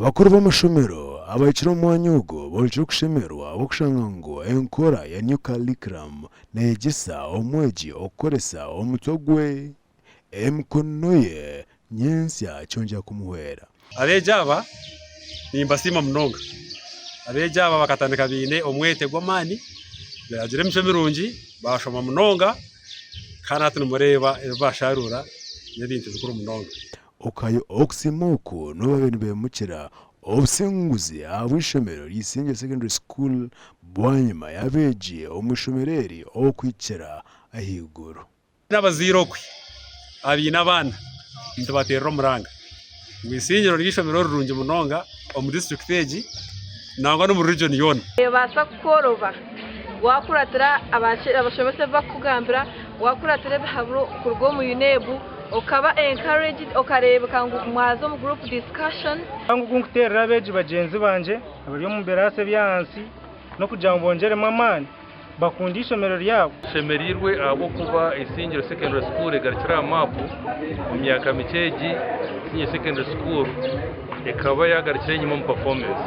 Bakuru b'amashomero abahikire omu mwanya ogu borekire okushemererwa ahabw'okushanga ngu enkora ya New Curriculum neyegyesa omwegi okukoresa omutwe gwe, emikono ye nyentsya kyongyera kumuhwera. Abeegi aba nimbasiima munonga. Abeegi aba bakatandika baine omwete gw'amaani, baagira emicwe mirungi, baashoma munonga kandi hati nimureeba ebi baasharuura n'ebintu bikuru munonga. Okayo okusiima oku n'obu babaire nibemukira obusinguzi ahabw'eishomero rya Isingiro Secondary School bwanyima y'abeegi omu ishomero eri okuhikira ahaiguru. N'abazaire okwe abaine abaana nitubateerera omuranga ngu Isingiro n'eishomero rirungi munonga omu disiturikiti egi nangwa n'omu riijoni yoona. Neebaasa kukworoba waakuratira abashomesa ebi barikukugambira, waakuratira ebihaburo kuruga omu UNEB, okaba encouraged okareebeka ngu mwaza omu group discussion. Omurango ogu nkuteerera abeegi bagyenzi bangye abari omu biraasa eby'ahansi n'okugira ngu bongyeremu amaani bakunde eishomero ryabo. Tushemereirwe ahabw'okuba Isingiro Secondary School egarukire aha maapu. Omu myaka mikye egi, Isingiro Secondary School ekaba yagarukire enyima omu performance.